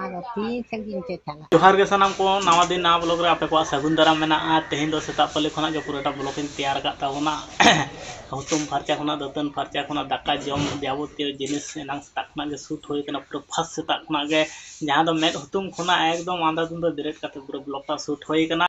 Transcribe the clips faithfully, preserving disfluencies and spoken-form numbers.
ᱟᱫᱚ ᱛᱤᱱ ᱥᱟᱺᱜᱤᱧ ᱪᱚ ᱪᱟᱞᱟᱜ᱾ ᱡᱚᱦᱟᱨ ᱜᱮ ᱥᱟᱱᱟᱢ ᱠᱚ, ᱱᱟᱣᱟ ᱫᱤᱱ ᱱᱟᱣᱟ ᱵᱞᱚᱜ ᱨᱮ ᱟᱯᱮ ᱠᱚᱣᱟᱜ ᱥᱟᱹᱜᱩᱱ ᱫᱟᱨᱟᱢ ᱢᱮᱱᱟᱜᱼᱟ᱾ ᱛᱮᱦᱮᱧ ᱫᱚ ᱥᱮᱛᱟᱜ ᱯᱟᱹᱞᱤ ᱠᱷᱚᱱᱟᱜ ᱜᱮ ᱯᱩᱨᱟᱹᱴᱟ ᱵᱞᱚᱜ ᱤᱧ ᱛᱮᱭᱟᱨ ᱟᱠᱟᱫ ᱛᱟᱵᱚᱱᱟ᱾ ᱦᱩᱛᱩᱢ ᱯᱷᱟᱨᱪᱟ ᱠᱷᱚᱱᱟᱜ, ᱫᱟᱹᱛᱟᱹᱱ ᱯᱷᱟᱨᱪᱟ ᱠᱷᱚᱱᱟᱜ, ᱫᱟᱠᱟ ᱡᱚᱢ ᱡᱟᱵᱚᱛᱤᱭᱚ ᱡᱤᱱᱤᱥ ᱮᱱᱟᱝ ᱥᱮᱛᱟᱜ ᱠᱷᱚᱱᱟᱜ ᱜᱮ ᱥᱩᱴ ᱦᱩᱭ ᱠᱟᱱᱟ᱾ ᱯᱩᱨᱟᱹ ᱯᱷᱟᱥᱴ ᱥᱮᱛᱟᱜ ᱠᱷᱚᱱᱟᱜ ᱜᱮ, ᱡᱟᱦᱟᱸ ᱫᱚ ᱢᱮᱫ ᱦᱩᱛᱩᱢ ᱠᱷᱚᱱᱟᱜ ᱮᱠᱫᱚᱢ ᱟᱸᱫᱟ ᱫᱩᱸᱫᱟᱹ ᱵᱮᱨᱮᱫ ᱠᱟᱛᱮ ᱯᱩᱨᱟᱹ ᱵᱞᱚᱜ ᱴᱟ ᱥᱩᱴ ᱦᱩᱭ ᱠᱟᱱᱟ᱾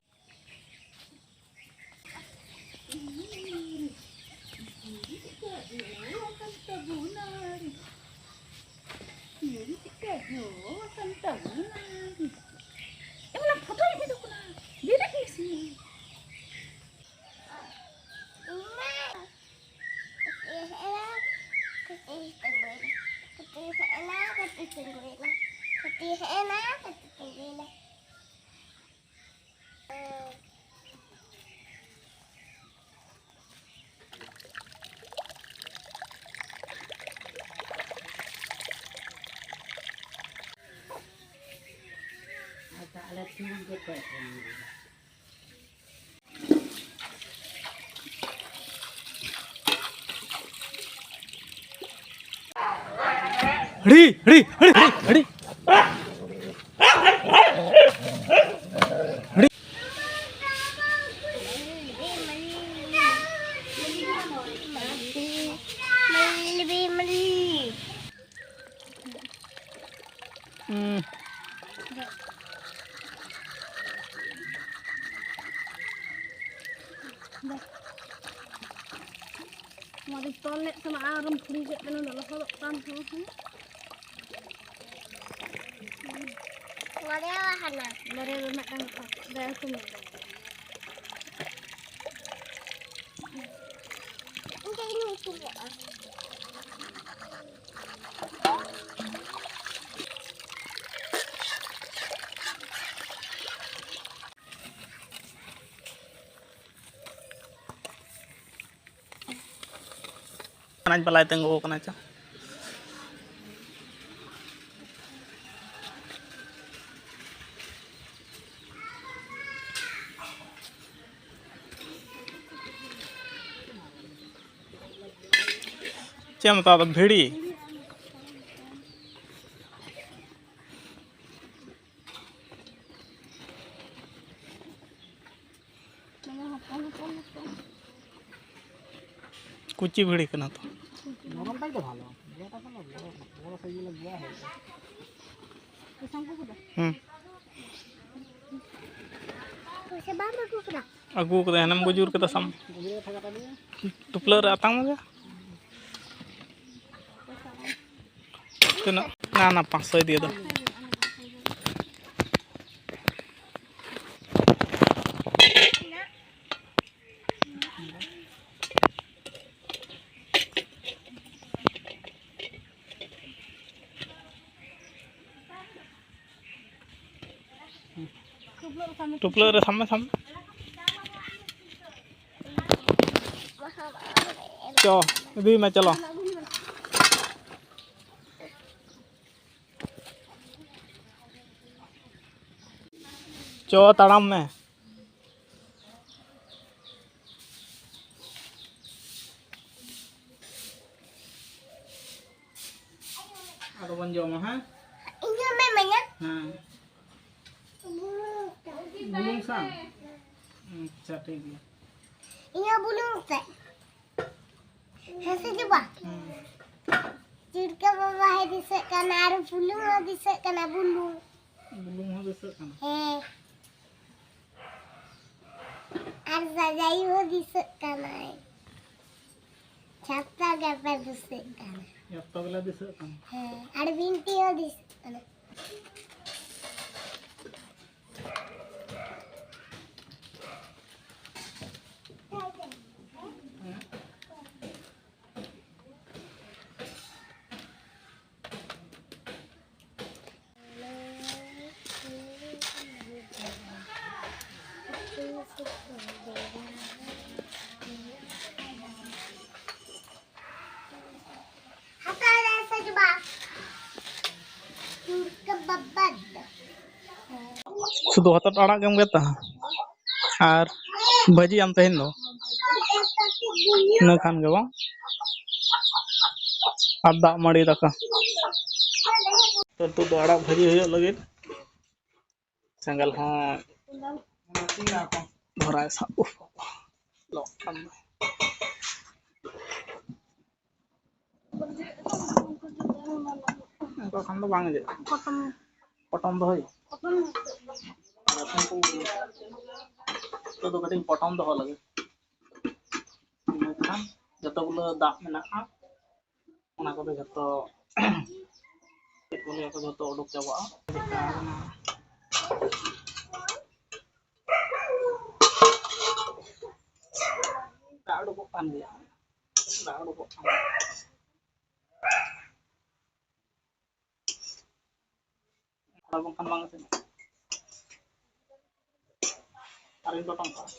ᱟᱫᱚ ᱟᱞᱮ ᱴᱷᱮᱱ ᱜᱮ ᱠᱚ ᱮᱱᱮᱡ ᱮᱫᱟ᱾ ᱦᱟᱹᱲᱤ, ᱦᱟᱹᱲᱤ, ᱦᱟᱹᱲᱤ, ᱦᱟᱹᱲᱤ, ᱦᱟᱹᱲᱤ᱾ ᱦᱩᱸ᱾ ᱢᱟᱨᱤᱪ ᱛᱚᱞ ᱞᱮᱫ ᱛᱟᱢᱟ ᱟᱨᱮᱢ ᱯᱷᱩᱲᱤ ᱠᱮᱫ ᱛᱟᱢᱟ, ᱞᱚᱦᱚᱫᱚᱜ ᱠᱟᱱ ᱛᱟᱢᱟ᱾ ᱵᱟᱨᱭᱟ ᱦᱟᱱᱟ᱾ ᱵᱟᱨᱭᱟ ᱫᱚ ᱢᱤᱫᱴᱟᱝ ᱫᱟᱭᱟ ᱠᱚ ᱢᱮ᱾ ᱤᱧ ᱫᱚ ᱤᱧ ᱩᱛᱩ ᱠᱟᱜᱼᱟ᱾ ᱚᱱᱟᱧ ᱯᱟᱞᱟᱭ ᱛᱤᱸᱜᱩ ᱟᱠᱟᱱᱟ ᱪᱚ᱾ ᱪᱮᱫ ᱮᱢ ᱦᱟᱛᱟᱣ ᱫᱟ? ᱵᱷᱤᱲᱤ? ᱠᱩᱪᱤ ᱵᱷᱤᱲᱤ ᱠᱟᱱᱟ ᱛᱚ᱾ ᱱᱚᱨᱚᱢ ᱴᱟᱜ ᱫᱚ ᱵᱷᱟᱞᱚ᱾ ᱵᱚᱲᱚ ᱴᱟᱜ ᱫᱚ ᱵᱚᱲᱚ, ᱵᱚᱲᱚ ᱥᱟᱭᱤᱡ ᱜᱮᱞᱮ ᱜᱮᱭᱟ ᱦᱮᱸ᱾ ᱦᱩᱸ᱾ ᱯᱚᱭᱥᱟ ᱵᱟᱢ ᱟᱹᱜᱩ ᱠᱟᱫᱟ? ᱟᱹᱜᱩ ᱠᱟᱫᱟ, ᱦᱟᱱᱮᱢ ᱵᱩᱡᱩᱨ ᱠᱟᱫᱟ ᱥᱟᱢ᱾ ᱴᱩᱯᱞᱟᱹᱜ ᱨᱮ ᱟᱛᱟᱝ ᱢᱮ᱾ ᱛᱤᱱᱟᱹᱜ? ᱱᱟ, ᱱᱟ, ᱯᱟᱸᱪᱥᱚᱭ ᱫᱤᱭᱮ ᱫᱚ᱾ ᱴᱩᱯᱞᱟᱹᱜ ᱨᱮ ᱥᱟᱵ ᱢᱮ, ᱥᱟᱵ ᱢᱮ᱾ ᱪᱚ, ᱤᱫᱤᱭ ᱢᱮ, ᱪᱚᱞᱚ᱾ ᱪᱚ, ᱛᱟᱲᱟᱢ ᱢᱮ᱾ ᱟᱫᱚ ᱵᱚᱱ ᱡᱚᱢᱟ, ᱦᱮᱸ? ᱤᱧ ᱦᱚᱸᱢ ᱮᱢᱟᱹᱧᱟ? ᱦᱮᱸ᱾ ᱵᱩᱞᱩᱝ ᱥᱟᱝ? ᱟᱪᱪᱷᱟ, ᱴᱷᱤᱠ ᱜᱮᱭᱟ᱾ ᱤᱧ ᱦᱚᱸ ᱵᱩᱞᱩᱝ ᱥᱟᱝ᱾ ᱦᱮᱸ ᱥᱮ ᱡᱚᱵᱟ? ᱦᱮᱸ᱾ ᱪᱤᱲᱠᱟᱹ ᱵᱟᱵᱟ ᱦᱚᱸᱭ ᱫᱤᱥᱟᱹᱜ ᱠᱟᱱᱟ ᱟᱨ ᱵᱩᱞᱩᱝ ᱦᱚᱸ ᱫᱤᱥᱟᱹᱜ ᱠᱟᱱᱟ, ᱵᱩᱞᱩᱝ᱾ ᱵᱩᱞᱩᱝ ᱦᱚᱸ ᱫᱤᱥᱟᱹᱜ ᱠᱟᱱᱟ? ᱦᱮᱸ᱾ ᱟᱨ ᱥᱟᱡᱟᱭᱩ ᱦᱚᱸ ᱫᱤᱥᱟᱹᱜ ᱠᱟᱱᱟᱭ᱾ ᱡᱷᱚᱛᱚ ᱜᱮᱯᱮ ᱫᱤᱥᱟᱹᱜ ᱠᱟᱱᱟ᱾ ᱡᱷᱚᱛᱚ ᱜᱮᱞᱮ ᱫᱤᱥᱟᱹᱜ ᱠᱟᱱᱟ᱾ ᱦᱮᱸ, ᱟᱨ ᱵᱤᱱᱴᱤ ᱦᱚᱸ ᱫᱤᱥᱟᱹᱜ ᱠᱟᱱᱟ᱾ ᱥᱩᱫᱷᱩ ᱦᱚᱛᱚᱫ ᱟᱲᱟᱜ ᱜᱮᱢ ᱜᱮᱫᱟ ᱟᱨ ᱵᱷᱟᱹᱡᱤᱭᱟᱢ ᱛᱮᱦᱮᱧ ᱫᱚ? ᱤᱱᱟᱹ ᱠᱷᱟᱱ ᱜᱮ ᱵᱟᱝ? ᱟᱨ ᱫᱟᱜ ᱢᱟᱹᱲᱤ ᱫᱟᱠᱟ᱾ ᱛᱚ, ᱱᱤᱛᱚᱜ ᱫᱚ ᱟᱲᱟᱜ ᱵᱷᱟᱹᱡᱤ ᱦᱩᱭᱩᱜ ᱞᱟᱹᱜᱤᱫ᱾ ᱥᱮᱸᱜᱮᱞ ᱦᱚᱸ ᱫᱷᱚᱨᱟᱭ ᱥᱟᱵ, ᱩᱯ, ᱞᱚᱜ ᱠᱟᱱ ᱫᱚ᱾ ᱚᱱᱠᱟ ᱠᱷᱟᱱ ᱫᱚ ᱵᱟᱝ ᱤᱭᱟᱹᱜᱼᱟ᱾ ᱯᱚᱴᱚᱢ᱾ ᱯᱚᱴᱚᱢ ᱫᱚ ᱦᱩᱭ᱾ ᱯᱚᱴᱚᱢ᱾ ᱱᱤᱛᱚᱜ ᱫᱚ ᱠᱟᱹᱴᱤᱡ ᱯᱚᱴᱚᱢ ᱫᱚᱦᱚ ᱞᱟᱹᱜᱤᱫ᱾ ᱤᱱᱟᱹᱠᱷᱟᱱ ᱡᱚᱛᱚ ᱜᱩᱞᱟᱹ ᱫᱟᱜ ᱢᱮᱱᱟᱜᱼᱟ, ᱚᱱᱟ ᱠᱚᱫᱚ ᱡᱚᱛᱚ ᱪᱮᱫ ᱠᱚ ᱞᱟᱹᱭᱟ ᱠᱚ, ᱡᱚᱛᱚ ᱩᱰᱩᱠ ᱪᱟᱵᱟᱜᱼᱟ᱾ ᱫᱟᱜ ᱩᱰᱩᱠᱚᱜ ᱠᱟᱱ ᱜᱮᱭᱟ, ᱫᱟᱜ ᱩᱰᱩᱠᱚᱜ ᱠᱟᱱ ᱜᱮᱭᱟ᱾ ᱟᱨ ᱵᱟᱝᱠᱷᱟᱱ ᱵᱟᱝ ᱤᱥᱤᱱᱚᱜᱼᱟ᱾ ᱟᱨ ᱤᱧ ᱯᱚᱴᱚᱢ ᱠᱟᱜᱼᱟ᱾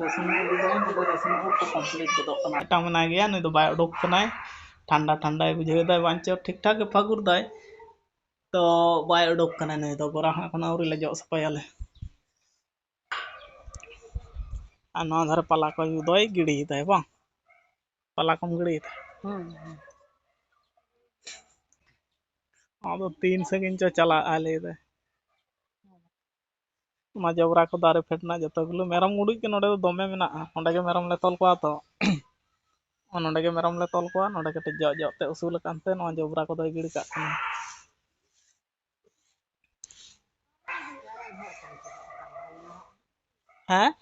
ᱨᱟᱹᱥᱩᱱ ᱠᱚ ᱩᱰᱩᱠᱚᱜᱼᱟ, ᱱᱚᱰᱮ ᱨᱟᱹᱥᱩᱱ ᱩᱰᱩᱠ ᱠᱚ complete ᱜᱚᱫᱚᱜ ᱠᱟᱱᱟ᱾ ᱢᱤᱫᱴᱟᱝ ᱢᱮᱱᱟᱭ ᱜᱮᱭᱟ, ᱱᱩᱭ ᱫᱚ ᱵᱟᱭ ᱩᱰᱩᱠ ᱠᱟᱱᱟᱭ, ᱴᱷᱟᱱᱰᱟ ᱴᱷᱟᱱᱰᱟᱭ ᱵᱩᱡᱷᱟᱹᱣ ᱮᱫᱟᱭ, ᱵᱟᱝ ᱪᱚ ᱴᱷᱤᱠ ᱴᱷᱟᱠ ᱜᱮ ᱯᱷᱟᱹᱜᱩᱨ ᱫᱟᱭ, ᱛᱚ ᱵᱟᱭ ᱩᱰᱩᱠ ᱠᱟᱱᱟᱭ ᱱᱩᱭ ᱫᱚ᱾ ᱜᱚᱨᱟ ᱦᱚᱸ ᱮᱠᱷᱚᱱ ᱟᱹᱣᱨᱤ ᱞᱮ ᱡᱚᱜ ᱥᱟᱯᱷᱟᱭᱟᱞᱮ᱾ ᱟᱨ ᱱᱚᱣᱟ ᱫᱷᱟᱨᱮ ᱯᱟᱞᱟ ᱠᱚ ᱫᱚᱭ ᱜᱤᱰᱤᱭᱮᱫᱟᱭ ᱵᱟᱝ? ᱯᱟᱞᱟ ᱠᱚᱢ ᱜᱤᱰᱤᱭᱮᱫᱟ? ᱦᱩᱸ, ᱦᱩᱸ᱾ ᱟᱫᱚ ᱛᱤᱱ ᱥᱟᱺᱜᱤᱧ ᱪᱚ ᱪᱟᱞᱟᱜᱼᱟ ᱞᱟᱹᱭᱫᱟᱭ᱾ ᱚᱱᱟ ᱡᱚᱵᱽᱨᱟ ᱠᱚ ᱫᱟᱨᱮ ᱯᱷᱮᱰ ᱨᱮᱱᱟᱜ ᱡᱚᱛᱚ ᱜᱩᱞᱳ ᱢᱮᱨᱚᱢ ᱜᱩᱰᱩᱡ ᱜᱮ ᱱᱚᱰᱮ ᱫᱚ ᱫᱚᱢᱮ ᱢᱮᱱᱟᱜᱼᱟ᱾ ᱚᱸᱰᱮ ᱜᱮ ᱢᱮᱨᱚᱢ ᱞᱮ ᱛᱚᱞ ᱠᱚᱣᱟ ᱛᱚ᱾ ᱱᱚᱰᱮ ᱜᱮ ᱢᱮᱨᱚᱢ ᱞᱮ ᱛᱚᱞ ᱠᱚᱣᱟ, ᱱᱚᱰᱮ ᱠᱟᱹᱴᱤᱡ ᱡᱚᱜ ᱡᱚᱜ ᱛᱮ ᱩᱥᱩᱞ ᱟᱠᱟᱱ ᱛᱮ ᱱᱚᱣᱟ ᱡᱚᱵᱽᱨᱟ ᱠᱚᱫᱚᱭ ᱜᱤᱲᱤ ᱠᱟᱜ ᱠᱟᱱᱟ᱾ ᱦᱮᱸ?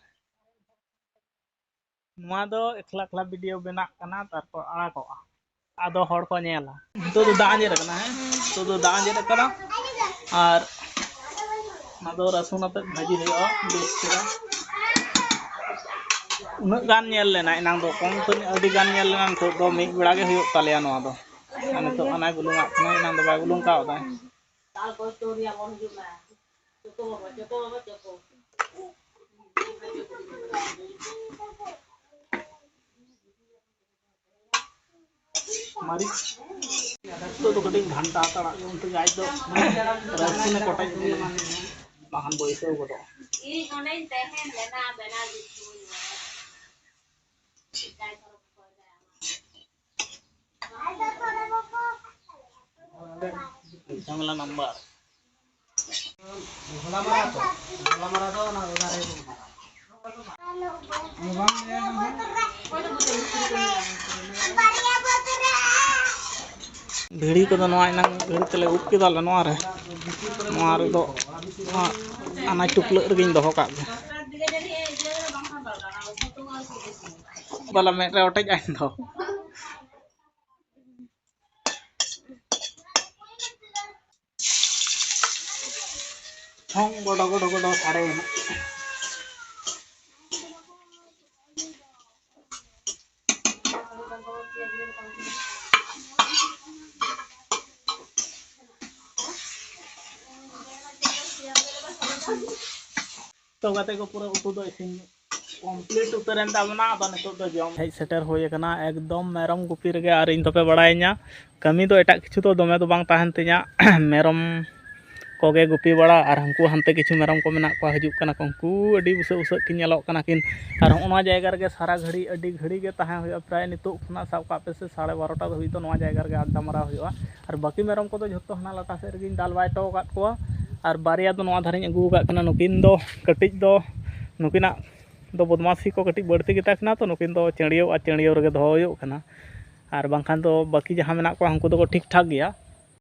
ᱱᱚᱣᱟ ᱫᱚ ᱮᱠᱞᱟ ᱮᱠᱞᱟ video ᱵᱮᱱᱟᱜ ᱠᱟᱱᱟ, ᱛᱟᱨᱯᱚᱨ ᱟᱲᱟᱜᱚᱜᱼᱟ, ᱟᱫᱚ ᱦᱚᱲ ᱠᱚ ᱧᱮᱞᱟ᱾ ᱱᱤᱛᱚᱜ ᱫᱚ ᱫᱟᱜ ᱟᱸᱡᱮᱫ ᱟᱠᱟᱱᱟ, ᱦᱮᱸ, ᱱᱤᱛᱚᱜ ᱫᱚ ᱫᱟᱜ ᱟᱸᱡᱮᱫ ᱟᱠᱟᱱᱟ᱾ ᱟᱨ ᱚᱱᱟ ᱫᱚ ᱨᱟᱹᱥᱩᱱ ᱟᱛᱮᱫ ᱵᱷᱟᱹᱡᱤ ᱦᱩᱭᱩᱜᱼᱟ ᱵᱮᱥ ᱪᱮᱦᱨᱟ᱾ ᱩᱱᱟᱹᱜ ᱜᱟᱱ ᱧᱮᱞ ᱞᱮᱱᱟ ᱮᱱᱟᱝ ᱫᱚ, ᱠᱚᱢ ᱛᱮ ᱟᱹᱰᱤ ᱜᱟᱱ ᱧᱮᱞ ᱞᱮᱱᱟ᱾ ᱱᱤᱛᱚᱜ ᱫᱚ ᱢᱤᱫ ᱵᱮᱲᱟ ᱜᱮ ᱦᱩᱭᱩᱜ ᱛᱟᱞᱮᱭᱟ ᱱᱚᱣᱟ ᱫᱚ᱾ ᱟᱨ ᱱᱤᱛᱚᱜ ᱦᱟᱱᱟᱭ ᱵᱩᱞᱩᱝ ᱟᱜ ᱠᱟᱱᱟ, ᱮᱱᱟᱝ ᱫᱚ ᱵᱟᱭ ᱵᱩᱞᱩᱝ ᱠᱟᱣᱫᱟ᱾ ᱢᱟᱹᱨᱤᱪ᱾ ᱱᱤᱛᱚᱜ ᱫᱚ ᱠᱟᱹᱴᱤᱡ ᱜᱷᱟᱱᱴᱟ ᱦᱟᱛᱟᱲᱟᱜ ᱜᱮ, ᱩᱱᱛᱮ ᱜᱮ ᱟᱡ ᱫᱚ ᱨᱟᱹᱥᱩᱱᱮ ᱠᱚᱴᱮᱡ ᱤᱫᱤᱭᱟ, ᱵᱟᱠᱷᱟᱱ ᱵᱟᱹᱭᱥᱟᱹᱣ ᱜᱚᱫᱚᱜᱼᱟ᱾ ᱤᱧ ᱚᱸᱰᱮᱧ ᱛᱟᱦᱮᱸ ᱞᱮᱱᱟ ᱵᱮᱱᱟᱣ ᱡᱩᱛ ᱥᱚᱢᱚᱭ᱾ ᱡᱷᱟᱢᱮᱞᱟ ᱱᱟᱢᱵᱟᱨ᱾ ᱵᱷᱤᱲᱤ ᱠᱚᱫᱚ ᱱᱚᱣᱟ ᱮᱱᱟᱝ ᱵᱷᱤᱲᱤ ᱛᱮᱞᱮ ᱩᱵ ᱠᱮᱫᱟᱞᱮ ᱱᱚᱣᱟ ᱨᱮ᱾ ᱱᱚᱣᱟ ᱨᱮᱫᱚ ᱱᱚᱣᱟ ᱟᱱᱟᱡ ᱴᱩᱯᱞᱟᱹᱜ ᱨᱮᱜᱮᱧ ᱫᱚᱦᱚ ᱠᱟᱜ ᱜᱮ᱾ ᱵᱟᱞᱟ ᱢᱮᱫ ᱨᱮ ᱚᱴᱮᱡ ᱟᱭ ᱫᱚ᱾ ᱦᱚᱸ, ᱜᱚᱰᱚ, ᱜᱚᱰᱚ, ᱜᱚᱰᱚ ᱥᱟᱰᱮᱭᱮᱱᱟ᱾ ᱛᱚ ᱜᱟᱛᱮ ᱠᱚ, ᱯᱩᱨᱟᱹ ᱩᱛᱩ ᱫᱚ ᱤᱥᱤᱱ complete ᱩᱛᱟᱹᱨᱮᱱ ᱛᱟᱵᱚᱱᱟ᱾ ᱟᱫᱚ ᱱᱤᱛᱚᱜ ᱫᱚ ᱡᱚᱢ ᱦᱮᱡ ᱥᱮᱴᱮᱨ ᱦᱩᱭ ᱟᱠᱟᱱᱟ, ᱮᱠᱫᱚᱢ ᱢᱮᱨᱚᱢ ᱜᱩᱯᱤ ᱨᱮᱜᱮ᱾ ᱟᱨ ᱤᱧ ᱫᱚᱯᱮ ᱵᱟᱲᱟᱭᱤᱧᱟ, ᱠᱟᱹᱢᱤ ᱫᱚ ᱮᱴᱟᱜ ᱠᱤᱪᱷᱩ ᱫᱚ ᱫᱚᱢᱮ ᱫᱚ ᱵᱟᱝ ᱛᱟᱦᱮᱱ ᱛᱤᱧᱟ᱾ ᱢᱮᱨᱚᱢ ᱠᱚᱜᱮ ᱜᱩᱯᱤ ᱵᱟᱲᱟ, ᱟᱨ ᱩᱱᱠᱩ ᱦᱟᱱᱛᱮ ᱠᱤᱪᱷᱩ ᱢᱮᱨᱚᱢ ᱠᱚ ᱢᱮᱱᱟᱜ ᱠᱚᱣᱟ, ᱦᱤᱡᱩᱜ ᱠᱟᱱᱟ ᱠᱚ, ᱩᱱᱠᱩ ᱟᱹᱰᱤ ᱵᱩᱥᱟᱹᱜ ᱵᱩᱥᱟᱹᱜ ᱠᱤᱱ ᱧᱮᱞᱚᱜ ᱠᱟᱱᱟ ᱠᱤᱱ᱾ ᱟᱨ ᱦᱚᱸᱜᱼᱚ ᱱᱚᱣᱟ ᱡᱟᱭᱜᱟ ᱨᱮᱜᱮ ᱥᱟᱨᱟ ᱜᱷᱟᱹᱲᱤ, ᱟᱹᱰᱤ ᱜᱷᱟᱹᱲᱤ ᱜᱮ ᱛᱟᱦᱮᱸ ᱦᱩᱭᱩᱜᱼᱟ᱾ ᱯᱨᱟᱭ ᱱᱤᱛᱚᱜ ᱠᱷᱚᱱᱟᱜ ᱥᱟᱵ ᱠᱟᱜ ᱯᱮ ᱥᱮ ᱥᱟᱲᱮ ᱵᱟᱨᱚᱴᱟ ᱫᱷᱟᱹᱵᱤᱡ ᱫᱚ ᱱᱚᱣᱟ ᱡᱟᱭᱜᱟ ᱨᱮᱜᱮ ᱟᱰᱰᱟ ᱢᱟᱨᱟᱣ ᱦᱩᱭᱩᱜᱼᱟ᱾ ᱟᱨ ᱵᱟᱹᱠᱤ ᱢᱮᱨᱚᱢ ᱠᱚᱫᱚ ᱡᱷᱚᱛᱚ ᱦᱟᱱᱟ ᱞᱟᱴᱟ ᱥᱮᱫ ᱨᱮᱜᱮᱧ ᱫᱟᱞ ᱵᱟᱭ ᱦᱚᱴᱚ ᱟᱠᱟᱫ ᱠᱚᱣᱟ᱾ ᱟᱨ ᱵᱟᱨᱭᱟ ᱫᱚ ᱱᱚᱣᱟ ᱫᱷᱟᱨᱮᱧ ᱟᱹᱜᱩ ᱟᱠᱟᱫ ᱠᱤᱱᱟ᱾ ᱱᱩᱠᱤᱱ ᱫᱚ ᱠᱟᱹᱴᱤᱡ ᱫᱚ, ᱱᱩᱠᱤᱱᱟᱜ ᱫᱚ ᱵᱚᱫᱢᱟᱥᱤ ᱠᱚ ᱠᱟᱹᱴᱤᱡ ᱵᱟᱹᱲᱛᱤ ᱜᱮᱛᱟ ᱠᱤᱱᱟ, ᱛᱚ ᱱᱩᱠᱤᱱ ᱫᱚ ᱪᱟᱹᱲᱭᱟᱹᱣ ᱟᱨ ᱪᱟᱹᱲᱭᱟᱹᱣ ᱨᱮᱜᱮ ᱫᱚᱦᱚ ᱦᱩᱭᱩᱜ ᱠᱟᱱᱟ᱾ ᱟᱨ ᱵᱟᱝᱠᱷᱟᱱ ᱫᱚ ᱵᱟᱹᱠᱤ ᱡᱟᱦᱟᱸ ᱢᱮᱱᱟᱜ ᱠᱚᱣᱟ, ᱩᱱᱠᱩ ᱫᱚᱠᱚ ᱴᱷᱤᱠ ᱴᱷᱟᱠ ᱜᱮᱭᱟ᱾